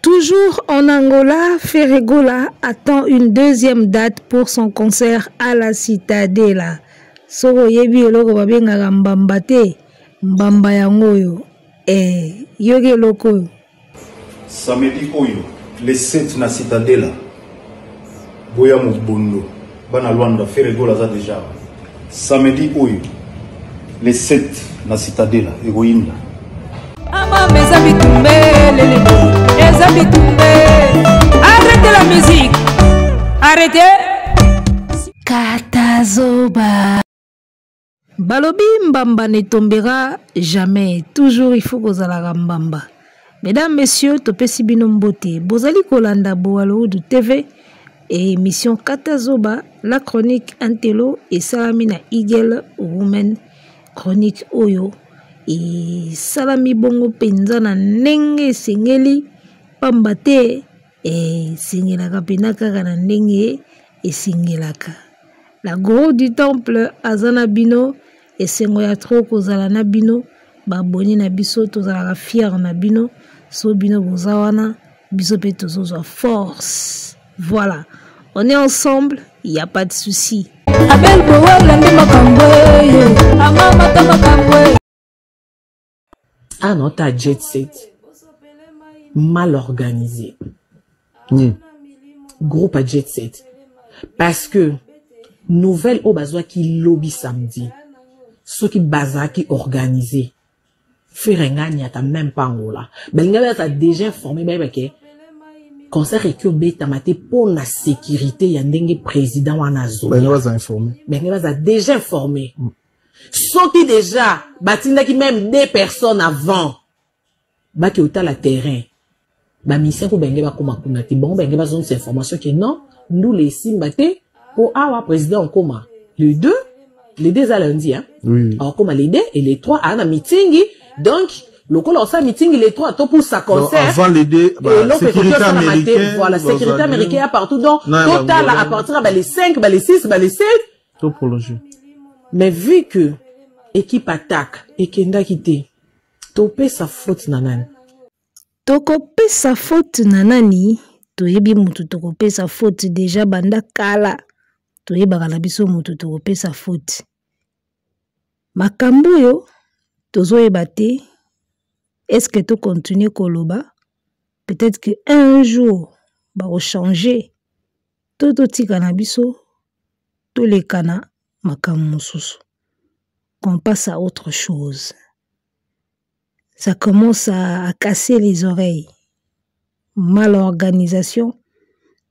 Toujours en Angola, Ferre Gola attend une deuxième date pour son concert à la Citadela. Soki oyebi eloko babengaka mbamba te, mbamba yango oyo. Eh, yoki eloko oyo. Samedi oyo, le 7 na Citadela, boya mobondo, bana Luanda, Ferre Gola aza dejà awa. Samedi oyo, le 7 na Citadela, ekoyinda. Amama eza bitumbe lele eza bitumbe. Arrêtez la musique. Arrêtez. Katazoba. Balobi mbamba ne tombera jamais. Toujours il faut kozalaka mbamba. Mesdames, messieurs, topesi bino mbote. Bozali kolanda Boalowood TV et émission Katazoba, la chronique Intello esalami na Eagle Women. Chronique oyo esalami bongo mpenza na ndenge esengeli, pamba te esengelaka mpenza kaka na ndenge esengelaka. La gourou du temple aza na bino, esengo ya trop kozala na bino, ba abonné na biso, tozalaka fier na bino, so bino boza wana, biso pe tozozwa force. Voilà, on est ensemble, y a pas de souci. Abel Bowala nde makambo yo, amamata makambo. Ah non, t'as jet set mal organisé. Groupe à jet set. Parce que nouvelle oyo bazwaki lobi samedi, soki bazalaki organisé, Ferre nga aniata même pas Angola. Balinga baza déjà informé bayeba ke concert eki obetama te mpo na sécurité ya ndenge président wana azoya. Balinga baza informé. Balinga baza déjà informé. Soki déjà batindaki même 2 personnes avant baki otala terrain, ba musiciens ko benge bakoma kuna te, bango benge bazongisa information ke non, ndule esimba te po awa président okoma le 2, le 2 eza lundi, hein? Oui. Akoma le 2 et le 3 aa na meeting, donc lokola osala meeting le 3 topusa Donc, concert. avant le 2, bah, Et l'autre sécurité côté, ça m'a maté. américaine, Voilà, bah, sécurité ça américaine vient. partout. Donc, Non, total, bah, à partir, bah, les 5, bah, les 6, bah, les 7. Tout prolongé. Mais vu que équipe attaque et Kenda quitté, topé sa faute na nani? Tokopesa faute na nani? Toyebi mutu tokopesa faute déjà banda kala. Toyebaka na biso mutu tokopesa faute. Makambo oyo tozoyeba te, est-ce que to continuer koloba? Peut-être que un jour bako changer to totika na biso tolekana makambo mosusu. Qu'on passe à autre chose. Ça commence à casser les oreilles. Malorganisation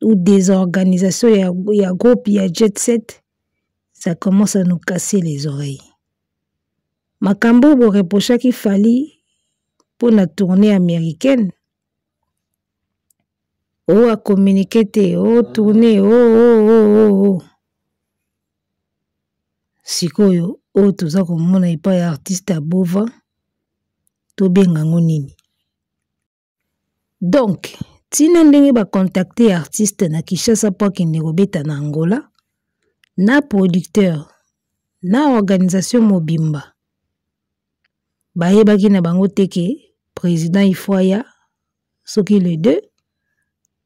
ou désorganisation, il y a groupe, il y a jet set. Ça commence à nous casser les oreilles. Makambo bo reprocha ki Fally pour la tournée américaine. Oh, a communiqué te, oh, tournée, oh, oh, oh, oh, oh. Sikoyo, oyo toza komona epai ya artiste ya Bova, tobenga ngo nini? Donc, tina ndenge ba contacter artiste na Kinshasa po akende kobeta na Angola, na producteur, na organisation mobimba, bayebaki na bango te ke président il faut aya soki le 2,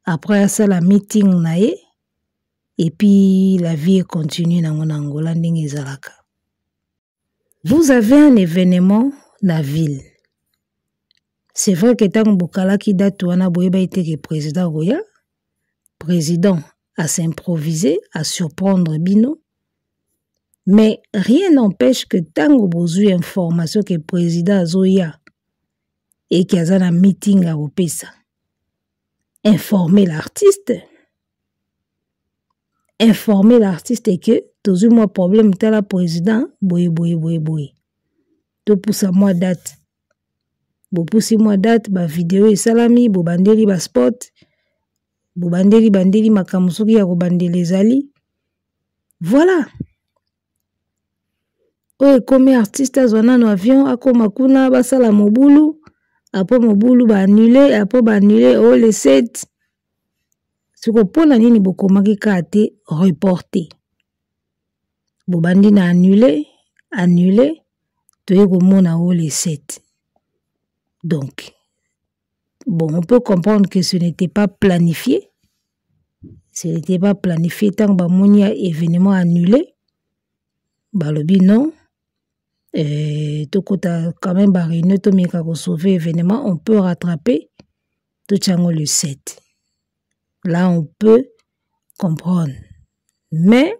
après asala meeting na ye, et puis la vie continue nango na Angola ndenge ezalaka. Vous avez un événement na ville. C'est vrai que tango bokalaki date wana boyeba ete ke président Roya, président a s'improviser, a surprendre bino. Mais rien n'empêche que tango bozui information que président azoya et qu'il y a un meeting à kopesa. Informer l'artiste. Informer l'artiste et que tozui moi problème tala président boye boye boye boye. Topusa moi date. Bopusi moi date ba vidéo esalami bobandeli ba spot. Bobandeli bandeli makambo soki ya kobandela ezali. Voilà. Oyo ekomi artiste azwa nano avion akoma kuna basala mobulu, apo mobulu ba annuler, apo ba annuler oh le 7. Siko mpona nini bokomaki kaka te reporter? Bobandi na annuler, annuler, toye komona oh le 7. Donc, Bon, on peut comprendre que ce n'était pas planifié. Ce n'était pas planifié. Ntango bamoni ya événement annulé, balobi non, tokota quand même ba réunion, tomeka kosauver événement, on peut rattraper totia yango le 7. Là, on peut comprendre. Mais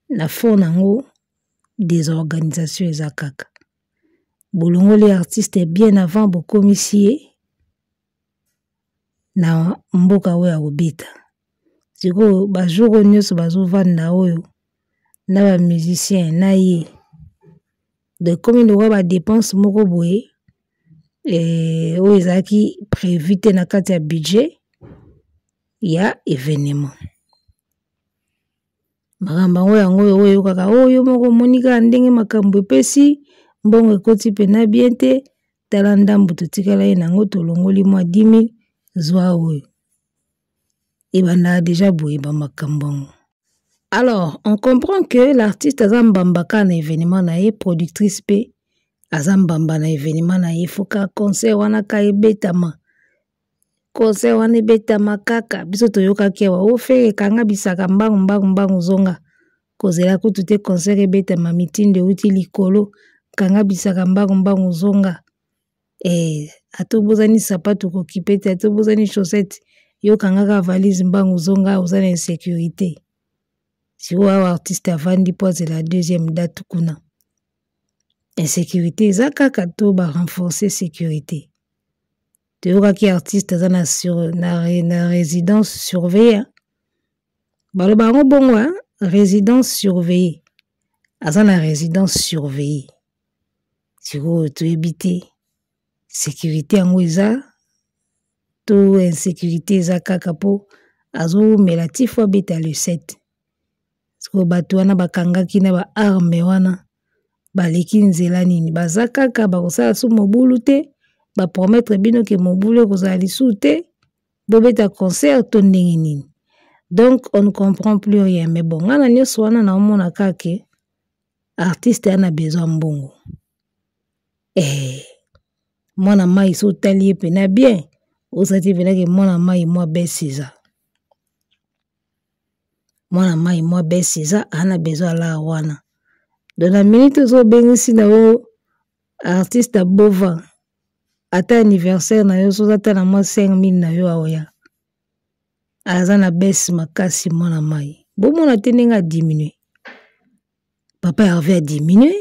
na fond nango, désorganisation eza kaka. Bolongoli artiste bien avant bokomisi ye na mboka oyo akobeta. Sikoyo ba jour oyo nyonso bazovanda oyo na ba musicien na ye, donc ekomi lokola ba dépense moko boye, oyo ezalaki prévu te na kati ya budget ya événement. Makambo yango yango oyo oyokaka oyo moko omoni kaka ndenge makambo epesi mbongo ekoti mpena bien te. Tala ndambu totikala ye nango, tolongoli mwa 10 000, zwa oyo ebandaka déjà boye ba makambo yango. Alors on comprend que l'artiste aza mbamba kaka na événement na ye, productrice mpe aza mbamba na événement na ye. Faut ka concert wana ka ebetama, concert wana ebetama kaka. Biso toyokaki awa o Ferre ekanga bisaka mbangu mbangu mbangu, zonga kozela kutu te concert ebetama, mitindo euti likolo, kanga bisaka mbangu mbangu, zonga. Ata obosani sapatu kokipe te, ata obosani chaussette, yo kangaka valise mbangu, zonga, oza na insécurité. Sikoyo awa artiste avandi mpo azela deuxième date kuna, insécurité eza kaka to barenforcer sécurité. Toyokaki artiste aza na résidence surveillée, baloba yango bongo, hein? Résidence surveillée, aza na résidence surveillée. Sikoyo toyebi te sécurité yango eza to insécurité eza kaka, mpo azomela ti faut abeta le 7. Sikoyo bato wana bakangaki na ba arme wana baleki nzela nini, baza kaka bakosala so mobulu te, bapromettre bino ke mobulu ekozala lisusu te, bobeta concert to ndenge nini? Donc on ne comprend plus rien. Mais bon, nga na nyonso wana naomona kaka ke artiste ana besoin mbongo. Mwana mai so otali ye mpena bien, osati mpena ke mwana mai mwa bese eza, mwana mai mwa bese eza, ana besoin alar wana. Donc na minute ozobengisi na yo artiste abova ata anniversaire na yo, soza ata na mwa 5000 na yo, aoya aza na bese makasi. Mwana mai bomona te ndenge adiminue, papa Hervé adiminue,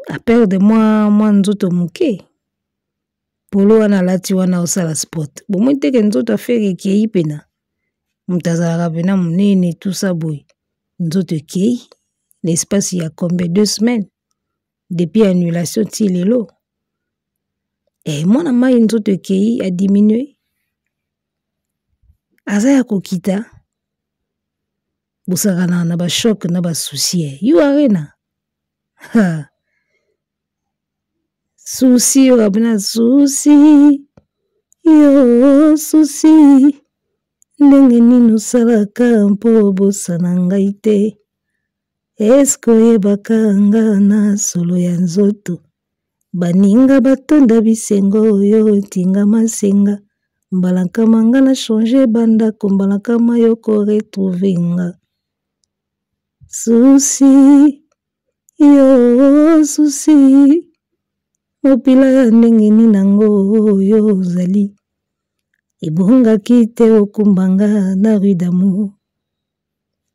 Aperdre mwa nzoto moke. Polo wana alati wana osala sport, bomoni teke nzoto afere ekei mpena. Moto azalaka mpena monene tusa boye, nzoto ekei l'espace ya combien? 2 semaines depuis annulation ti lelo. Mwana mai nzoto ekei, adiminue, aza ya kokita. Bosakana na bachoc na basusi yo arena ha. Susi yo kabina susi yo susi, ndenge nini osalaka mpo obosana ngai te? Eske oyebaka nga na solo ya nzoto? Baninga batonda bisengo, oyo otinga masenga mbala nkama, nga na change bandako mbala nkama, yo koretrouve nga. Susi yo susi, mopila ya ndenge nini nango oyo ozali? Ebongaki te okumba nga na rue d'amour,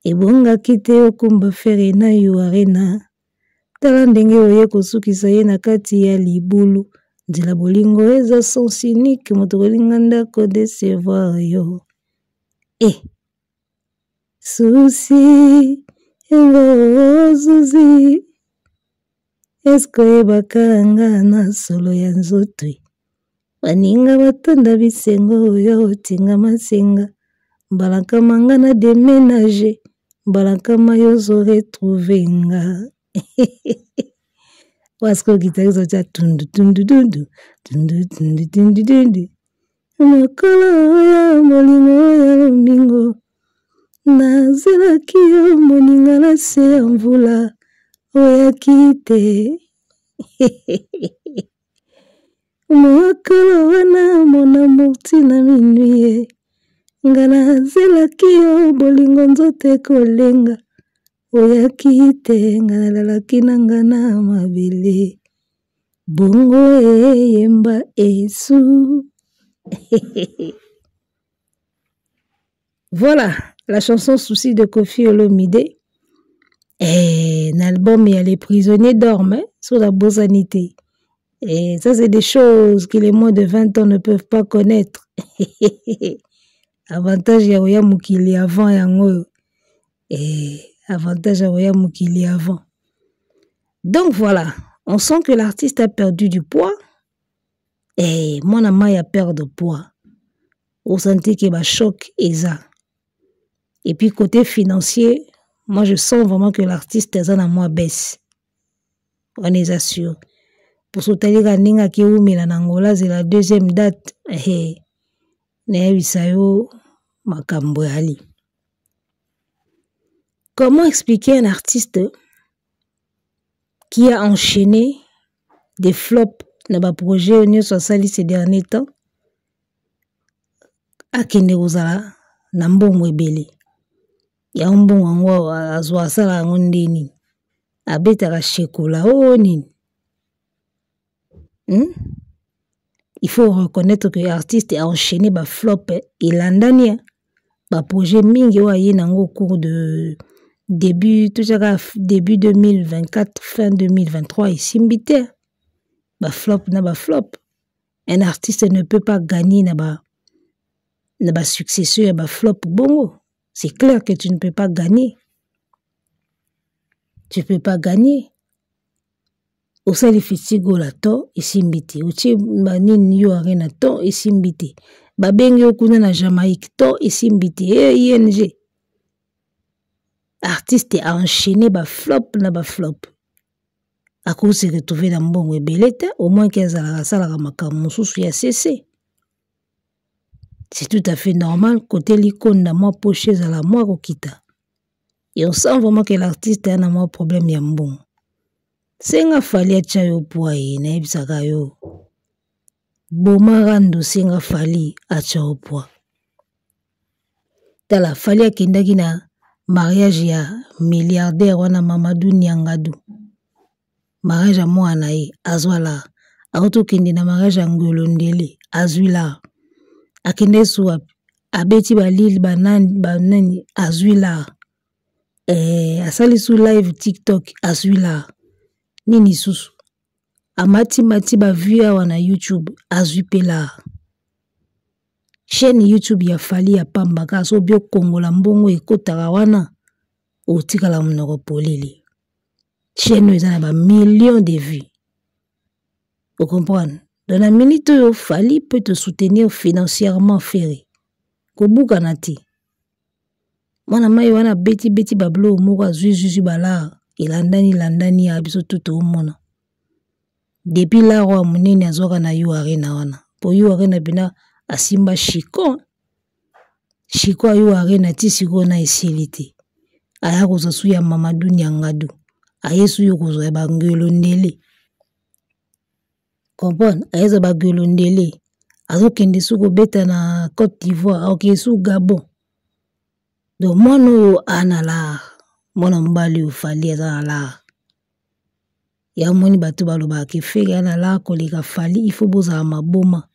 ebongaki te okumba Ferre na yo arena. Tala ndenge oye kosukisa ye na kati ya libulu. Nzela bolingo eza sens unique, moto kolinga ndako décevoir yo. Susi ngo susi, eske oyebaka nga na solo ya nzoto? Baninga batonda bisengo, oyo otinga masenga mbala nkama, nga na déménage mbala nkama, yo ozoretrouve nga. Parce que okitaki ozotia tundu tundu tundu tundu tundu tundu tundu. Mokolo ya bolingo ya lomingo, nazelaki yo moninga na se ya mvula, oyaki te. Mokolo wana mon amour ti na minuit ye nga nazelaki yo bolingo nzoto ekolenga oyaki te nga nalalaki na nga na mabele bongo eyemba esu. Voilà la chanson Souci de Koffi Olomide. Eh, l'album, il y a Les prisonniers dorment, hein, sur la bosanité. Et ça, c'est des choses que les moins de 20 ans ne peuvent pas connaître. Avantage ya oya mokili avant yango. Et avantage ya oya mokili avant. Donc voilà, on sent que l'artiste a perdu du poids. Et mwana mai a perdre poids. Osanti ke ba choc eza. Et puis côté financier, moi je sens vraiment que l'artiste aza na mwa baisse. Wana eza sûr. Poso otali kaka ndenge akewumela na Angola, c'est la deuxième date. Hey, nayebisa yo makambo yali. Comment expliquer un artiste qui a enchaîné des flops na ba projet nyonso asali ces derniers temps akende kozala na mbongo ebele? Yango mbongo yango azwa asala yango nde nini? Abetaka shekola o nini? Il faut reconnaître que l'artiste a enchaîné ba flop elandani ba projet mingi oyo aye nango au cours de début, tout ça, début 2024, fin 2023 esimbi te. Ba flop na ba flop. Un artiste ne peut pas gagner na ba successeur ya ba flop bongo. C'est clair que tu ne peux pas gagner. Tu peux pas gagner. Osali fitigola to esimbi te, otie banini yo arena to esimbi te, babengi yo kuna na Jamaïque to esimbi te. E ING artiste a enchaîné ba flop na ba flop, akoki se retrouver na mbongo ebele te, au moins ke azalaka asalaka makambo mosusu ya CC. C'est tout à fait normal, côté likonda mwa poche ezala mwa kokita. Et on sent vraiment que l'artiste a un problème ya mbongo. Senga Fally atia yo poids ye, nayebisaka yo. Boma rando senga Fally atia yo poids. Tala, Fally akendaki na mariage ya milliardaire wana Mamadou Niangadou. Mariage ya mwana na ye, azwa la. Auti okende na mariage ya Ngolo Ndele, azwi la. Akende su wapi? Abeti ba Lille, ba nani, ba nani, azwi la. Asali su live TikTok, azwi la. Nini susu? Amati mati ba vue awa na YouTube, azwi pe la. Chaîne YouTube ya Fally ya pamba kaka so bio kongola mbongo ekotaka wana, otikala monoko polele. Chaîne oyo eza na ba millions de vues. Vous comprenez? Dans la minute oyo Fally peut te soutenir financièrement Ferré. Kobuka na te. Mwana mai wana beti beti ba biloko moko azwi zwi zwi balar elandani landani ya biso tout omona. Depuis lar oyo monene azwaka na U Arena wana. Po U Arena bina asimba Chico. Chico ya U Arena ti sikoyo na esili te. Aya kozwa su ya Mamadou Niangadou. Aye su yo kozwa ya ba Ngelo Ndele. Comprendre? Aye za ba Ngelo Ndele. Azokende su kobeta na Côte d'Ivoire, akokende su Gabon. Donc mwana oyo ana lar, mwana mobali oyo Fally aza na lar. Ya moni bato balobaka ke Ferre ana lar koleka Fally, il faut bozala maboma.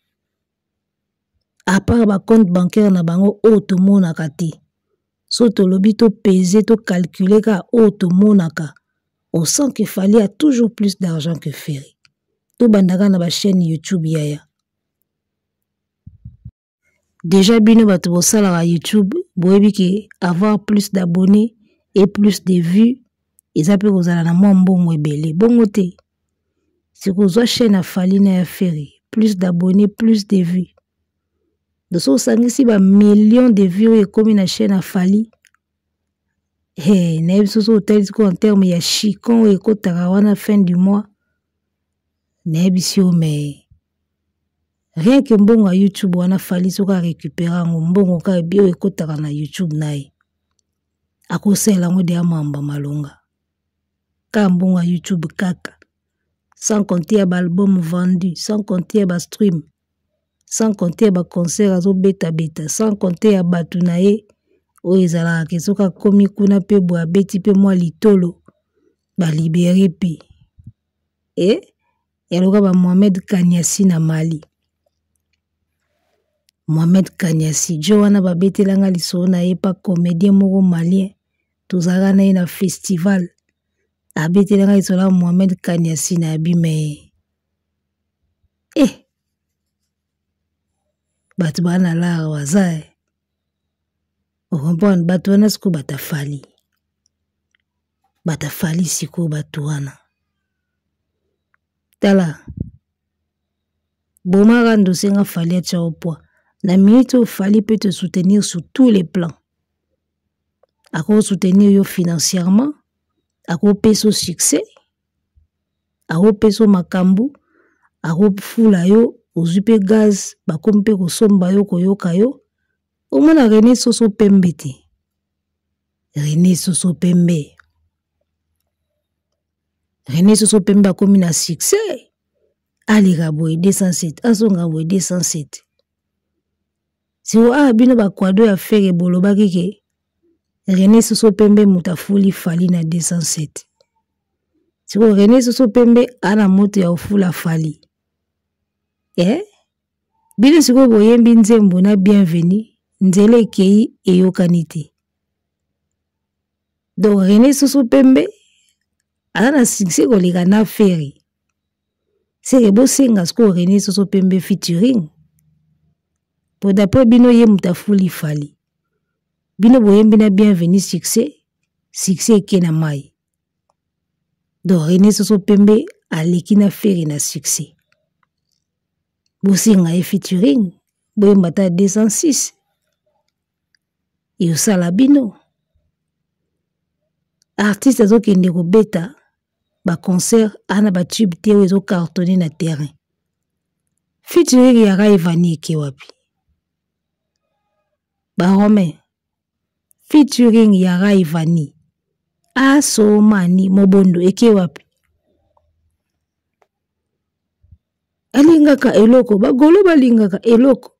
À part ba compte bancaire na bango oyo tomonaka te. So tolobi to peser, to calculer ka oyo tomonaka, on sent que Fally a toujours plus d'argent que Ferre. To bandaka na ba chaîne YouTube yaya. Déjà bino bato bosalaka YouTube, boyebi ke avoir plus d'abonnés et plus de vues eza pe kozala na mwa mbongo ebele. Bongo te. Sikoyo ozwa chaîne ya Fally na ya Ferre, plus d'abonnés, plus de vues. Donc so osangisi ba millions de vues oyo ekomi na chaîne ya Fally, hey, nayebi soso otali sikoyo en terme ya chicon oyo ekotaka wana fin du mois, nayebi si yo, mais rien que mbongo ya YouTube wana Fally soki a récupérer yango, mbongo kaka ebi oyo ekotaka na YouTube na ye, akosalela yango deya mwamba malonga. Kaka mbongo ya YouTube kaka. Sans compter ya baalbum vendu, sans compter ya bastream, sans compter ya baconcert azobetabeta, sans compter ya bato na ye oyo ezalaka ke soki akomi kuna mpe boye abeti mpe mwa litolo balibere mpe e ya lokola ba Mohamed Kanyasi na Mali. Mohamed Kanyasi jo wana babetela nga lisolo na ye pa comédien moko malien tozalaka na ye na festival abetela nga lisolo ya Mohamed Kanyasi na abime eh bato baa na lara baza eh. Okomprendre bato wana sikoyo batafali batafali sikoyo bato wana tala boma rando osenga fali atya yo poids na minute oyo fali peut te soutenir sur tous les plans. Akosoutenir yo financièrement, akopesa yo succès, akopesa yo makambo, akofula yo ozwi mpe gaz, bakomi mpe kosomba yo, koyoka yo. Omona René Soso pembe te, René Soso pembe, René Soso pembe akomi na succès, aleka boye 207, azonga boye 207. Siko awa bino bakwado ya Ferre bolobaki ke René Soso pembe moto afuli Fally na 207. Siko René Soso pembe ana moto ya ofula Fally. Eh? Bino sikoyo boyembi nzembo na bienvenue, nzela ekei eyokani te. Donc René Soso pembe aza na succès koleka na Ferre. Seke bosenga sikoyo René Soso pembe featuring. Po d'après bino ye moto afuli Fally. Bino boyembi na bienvenue succès, succès eke na mai. Donc René Soso pembe aleki na Ferre na succès. Bosenga ye featuring, boyemba ata 206. Yosala bino. Artiste azokende kobeta ba concert ana ba tube te oyo ezo cartonner na terrain. Featuring ya Rayvanny eke wapi? Ba Romain. Featuring ya Rayvanny. Asomani mobondo eke wapi? Alingaka eloko, bagolo balingaka eloko.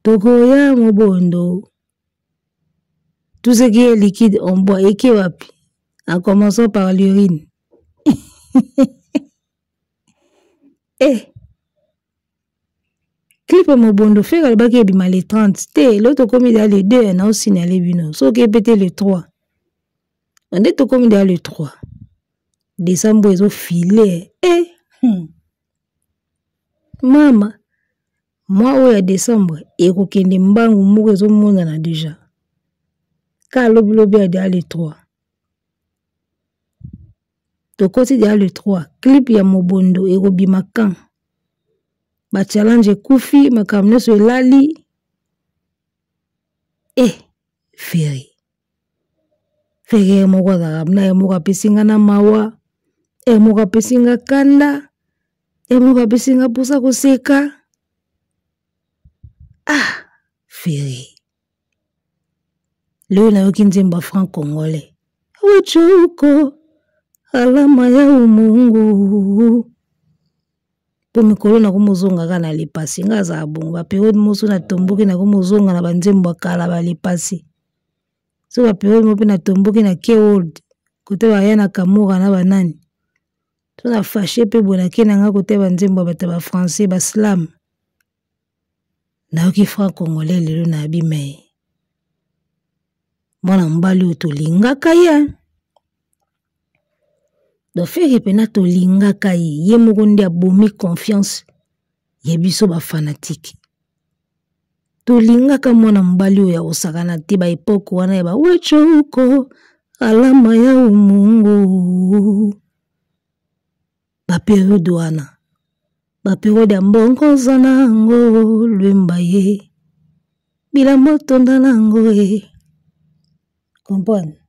Tokoya mobondo. Tout ce qui est liquide on boit eke wapi? En commençant par l'urine. Eh. Clip mobondo Ferre alobaki ebima le 30 te, l'autre tokomi da le 2 na osignale bino. Soki epete le 3. Nde tokomi da le 3. Décembre ezo filer. Eh. Mama, mwa oyo ya décembre ekokende mbangu moko ezomonana déjà. Ka lobi lobi ya da le 3. Tokoti da le 3. Clip ya mobondo ekobima quand? Ba challenge ekufi, makambo nyonso elali. Eh, Ferre. Ferre ye moko azalaka na ye moko apesi nga na mawa, ye moko apesi nga kanda, ye moko apesi nga mposa koseka. Ah, Ferre. Leo nayoki nzembo ya franc congolais. Wecho uko alama ya umungu. Po mikolo nakomozonga kaka na lepasi, nga azala bongo ba période mosusu natomboki nakomozonga na banzembo ya kala ba lepasi. So ba période moko mpe natomboki na K-World, kote baya na Kamura na banani. So na fâché mpe boye nake na nga kote banzembo ya bato ya ba français, ba slam. Nayoki franc congolais lelo na abime. Mwana mobali oyo tolingaka ye. Donc Ferre pena tolingaka ye, ye moko nde abomi confiance ya biso ba fanatique. Tolingaka mwana mobali oyo ya kosakana te ba époque wana ya ba wecho uko alama ya umungu. Ba période wana, ba période ya mbongo za nango lwemba ye. Bilamba otonda nango ye. Comprendre?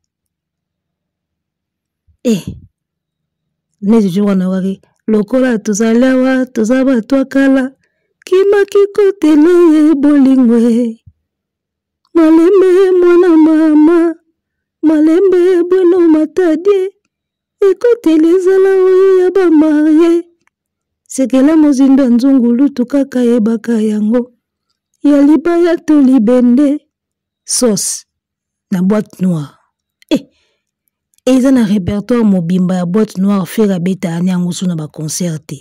Eh, neti jour wana oyokaki lokola tozali awa toza bato ya kala kima kikotele ye bolingo e. Malembe mwana mama, malembe bweno matadie, ekoteli ezala oyo ya ba marie. Sekele mozindo ya nzungulutu kaka yebaka yango ya libaya to libende sauce na boîte noire. Eh, eza na répertoire mobimba ya boîte noire Ferre abetaka ni yango so na ba concert te.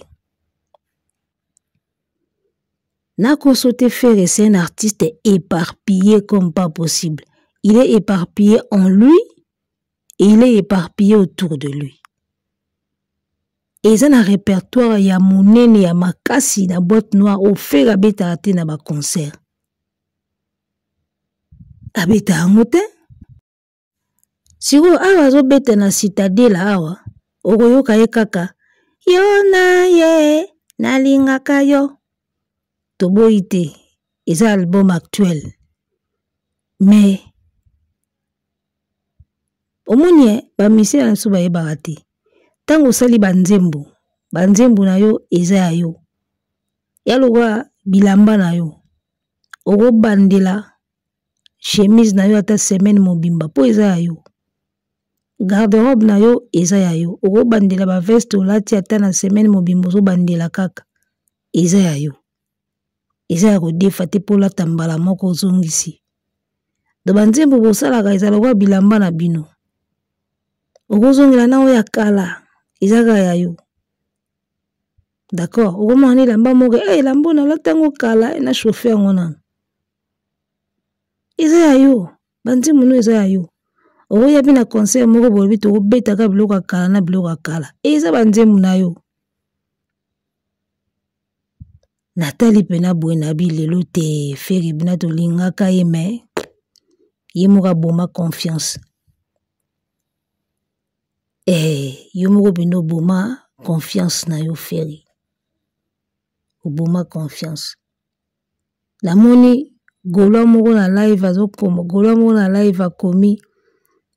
Nakoso te Ferre c'est un artiste éparpillé comme pas possible. Il est éparpillé en lui et il est éparpillé autour de lui. Eza na répertoire ya monene ya makasi na boîte noire oyo Ferre abetaka te na ba concert. Abeta yango te. Sikoyo awa azobeta na Citadela awa, okoyoka ye kaka yo na ye nalingaka yo. Toboyi te, eza album actuel. Mais omoni eh, ba musiciens na biso bayebaka te. Ntango osali ba nzembo, ba nzembo na yo eza ya yo. Ya lokola bilamba na yo. Okobandela chemise na yo ata semaine mobimba po eza ya yo. Garde-robe na yo eza ya yo. Okobandela ba veste olati ata na semaine mobimba ozobandela kaka. Eza ya yo. Eza ya kodefa te po olata mbala moko ozongisi. Donc ba nzembo bosalaka eza lokola bilamba na bino. Okozongela na oyo ya kala, eza kaka ya yo. D'accord, okomona na elamba moko, eh, elamba oyo nalati yango kala, eh, na chauffe yango nanu. Eza ya yo, ba nzembo no eza ya yo. Okoya pe na concert moko bolobi tokobetaka biloko ya kala na biloko ya kala. Eza ba nzembo na yo. Natali pena boye na bi lelo te Ferre bina tolingaka ye mais ye moko aboma confiance. Eh, yo moko pena oboma confiance na yo Ferre. Oboma confiance. Namoni Gaulois moko na live azokoma, Gaulois moko na live akomi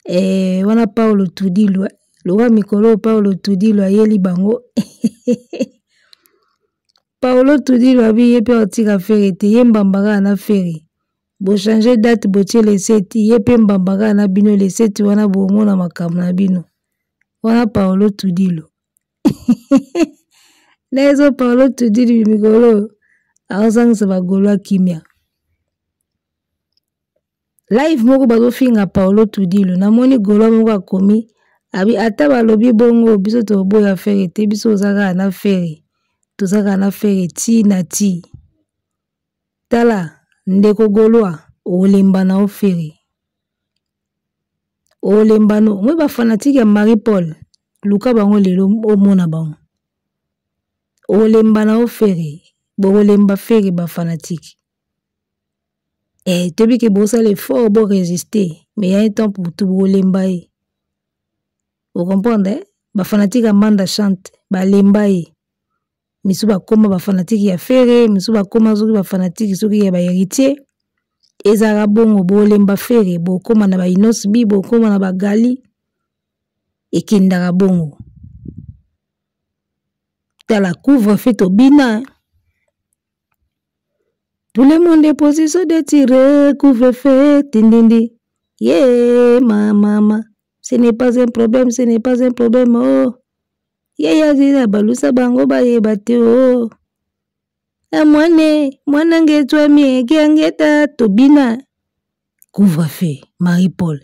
eh, wana Paulo Tudilu lokola mikolo Paulo Tudilu ayeli bango. Paulo Tudilu abi ye pe atika Ferre te, ye mbamba kaka na Ferre. Bo changer date botie le 7, ye pe mbamba kaka na bino le 7 wana bomona makambo na bino. Wana Paulo Tudilu. Na ezo Paulo Tudilu mikolo azangisa ba Gaulois kimia. Live moko bazofinga Paulo Tudilu, namoni Gaulois moko akomi abi ata balobi bongo biso toboya Ferre te, biso toza kaka na Ferre, toza kaka na Ferre ti na ti. Tala ndeko Gaulois, olemba na yo Ferre. Olemba no, moi ba fanatique ya Marie Paul, luka bango lelo omona bango. Olemba na yo Ferre, bokolemba Ferre ba fanatique. Eh, toyebi ke bosala effort bo résister, mais il y a un temps pour tout, bokolemba ye. Vous comprendre, eh? Ba fanatique ya Manda chante, balemba ye. Misu bakoma ba fanatique ya Ferre, misu bakoma soki ba fanatique soki ya ba héritier. Ezalaka bongo, bolemba Ferre, bokoma na ba Innoss'B, bokoma na ba Gali. Ekendaka bongo. Tala couvre-feu tobina. Tout le monde est position de tirer, couvre-feu, tindindi. Yeah, ma maman. Ce n'est pas un problème, ce n'est pas un problème, oh. Yeah, yeah, yeah, balusa bango bayeba te, oh. Ah, mwane, mwana ngetwa mieke angeta, tobina. Couvre-feu, Marie-Paul.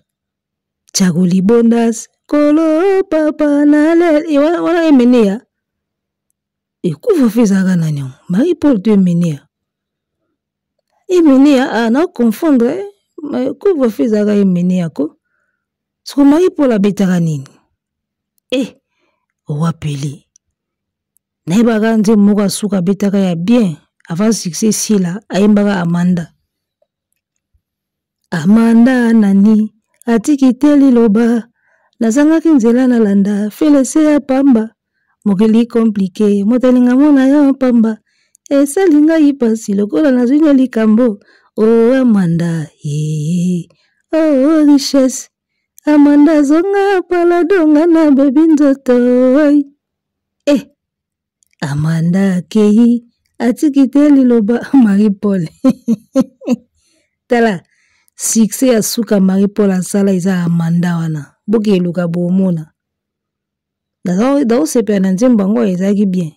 Tchago libondas, kolo papa na lel. E, wana, wana emene ya. E, couvre-feu ezalaka nani yango? Marie-Paul to emene ya. Emene ya, ah, na confondre, eh. Mais couvre-feu ezalaka emene ya ko. Soko Marie-Paul abetaka nini? Eh, wapeli. Nayebaka nzembo moko asuka abetaka ya bien avant succès esila, ayembaka Amanda. Amanda nani atiki te liloba, nazangaki nzela nalanda, felese ya pamba, mokili compliqué, moto alinga mona yo pamba, esali ngai pasi lokola nazwi na likambo. Oh Amanda, ye, oh richesse, Amanda zonga paladonga na bebi nzoto. Eh, Amanda akei atiki te liloba Marie Paul. Tala succès ya suka Marie Paul asala eza Amanda wana. Boke eluka bomona. Nazosepela na nzembo yango ezalaki bien.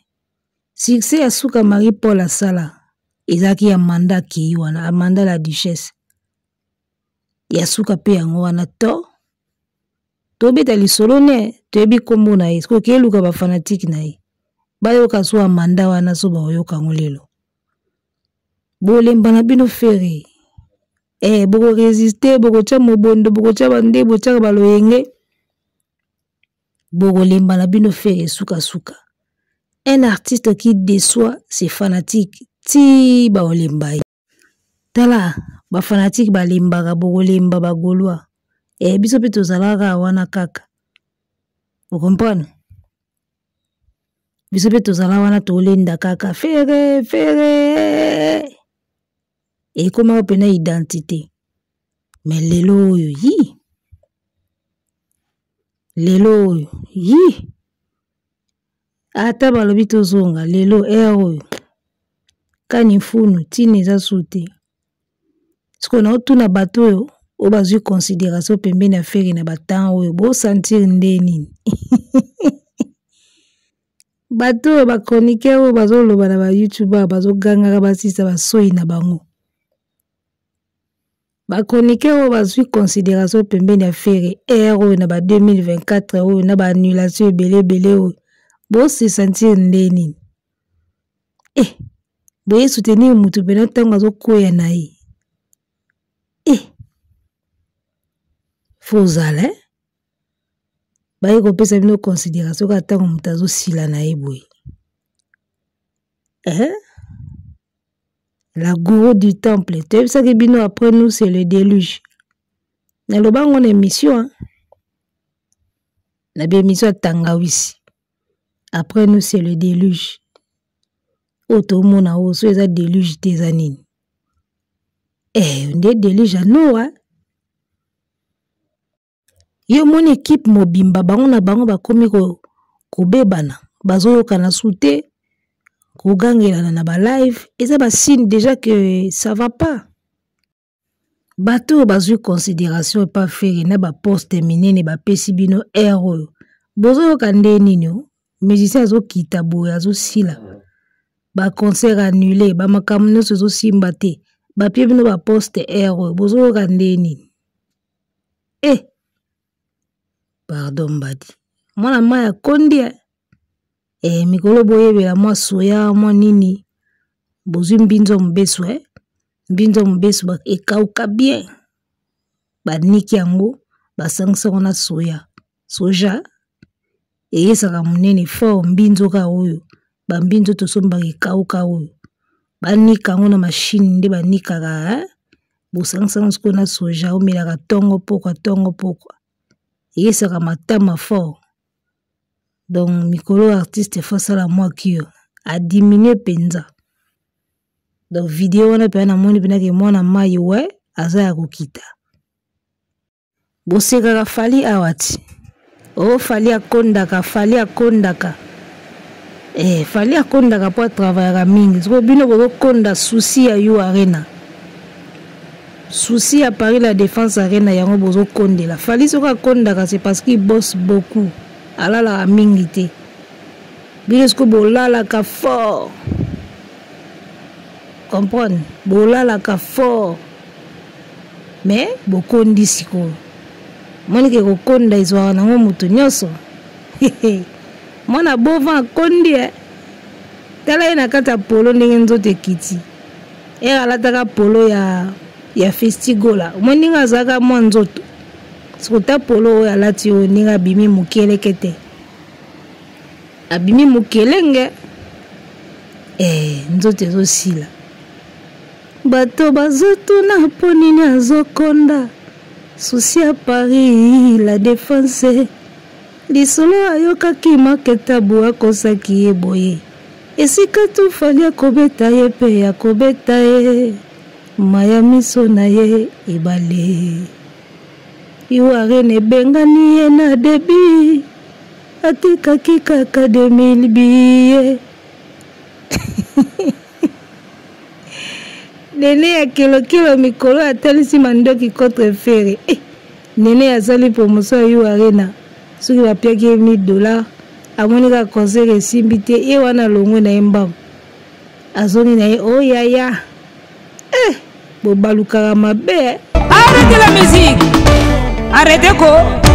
Succès ya suka Marie Paul asala ezalaki ya Amanda akei wana, Amanda la duchesse. Ya suka mpe yango wana to tobeta lisolo ne toyebi nkombo na ye sikoyo keluka bafanatike na ye bayoka so Amanda wana so bakoyoka yango lelo. Bolemba na bino Ferre. Eh, boko résister, bokotya mobondo, bokotya bande, botyaka baloyenge. Bokolemba na bino Ferre sukasuka. Un artiste qui déçoit ses fanatiques ti baolemba ye. Tala, ba fanatiques balembaka, bokolemba ba Gaulois. Eh, biso mpe tozalaka wana kaka. Vous comprenez? Biso mpe tozala wana tolenda kaka Ferre, Ferre. Ekomaka mpena identité. Mais lelo oyo yi. Lelo oyo yi. Ata balobi tozonga lelo heure oyo. Kani mfunu tina eza su te. Sikoyo naotuna bato oyo oyo bazwi considération pembeni ya Ferre na ba temps oyo bo sentir nde nini? Bato oyo ba chroniqueur oyo bazoloba na ba YouTuber bazogangaka basisa basoi na bango. Ba chroniqueur oyo bazwi considération pembeni ya Ferre heure oyo na ba 2024 oyo na ba annulation ebele ebele oyo bo se sentir nde nini? Eh, boye soutenir mutu pena ntango azokweya na ye. Eh, faut ozala, eh? Baye kopesa bino considération kaka ntango moto azosila na ye boye. Eh? La gourou du temple. Toyebisaki bino après nous c'est le déluge. Naloba ngo na émission, hein? Na ba émission ya tangawisi. Après nous c'est le déluge. Oyo tomona oyo so eza déluge te eza nini? Eh, nde déluge ya Noah. Yo moni équipe mobimba bango na bango bakomi kobebana, bazoyokana su te, kogangelana na ba live, eza ba signe déjà que ça va pas. Bato oyo bazwi considération epa Ferre na ba poste minene bapesi bino heure oyo, bozoyoka nde nini o? Musicien azokita boye azosila, ba concert annulé, ba makambo nyonso ezosimba te, bapie bino ba poste heure oyo, bozoyoka nde nini? Eh, pardon mbadi, mwana mai akondi, eh? Eh, mikolo boyebela mwa soya mwa nini, bozwi mbinzo mobesu, eh? Mbinzo mobesu ekauka bien, baniki yango basangisa yango na soya, soja eyesaka monene fort. Mbinzo kaka oyo bambinzo tosombaka ekauka oyo banika yango na machine nde banikaka, eh? Bosangisa yango sikoyo na soja, omelaka tongo pokwa tongo pokwa, eyesaka matama fort. Donc mikolo artiste faut asala mwa cure, adiminue mpenza. Donc video wana mpenza namoni mpenza ke mwana mai we aza ya kokita. Bosekaka Fally awa ti. Oh, Fally akondaka, Fally akondaka. Eh, Fally akondaka po atravaillaka mingi. Sikoyo bino bozokonda souci ya U Arena. Souci ya Paris la Défense Arena yango bozokondela. Fally soki akondaka c'est parce qu'il bosse beaucoup. Alalaka mingi te. Bino sikoyo bolalaka fort. Comprendre? Bolalaka fort. Mais bokondi sikoyo. Monike kokonda ezwaka nango moto nyonso. Mwana bovan akondi, eh? Tala ye na kati ya polo ndenge nzoto ekiti. Ere alataka polo ya festigola. Omoni ndenge azalaka mwa nzoto. Sokota polo oyo alati oyo ndenge abimi mokeleke te. Abimi mokelenge. Eh, nzoto ezosila. Bato bazotuna mpo nini azokonda. Souci ya Paris la Défense. Lisolo ayokaki maketabu akosaki ye boye. Esika tu Fally akobeta ye pe akobeta ye. Maya miso na ye ebale. U Arena ebengani ye na début. Atikaki kaka 2000 billets. Nene ya kelokelo mikolo atalisi mandoki contre Ferre. Eh, Nene asali promotion ya U Arena. Soki bapiaki ye 1000 dollars, Amoni kaka concert esimbi te, ye wana alongwe na ye mbangu. Azongi na ye, oh yaya. Eh, bobalukaka mabe. Arrêtez la musique. Arrêtez ko.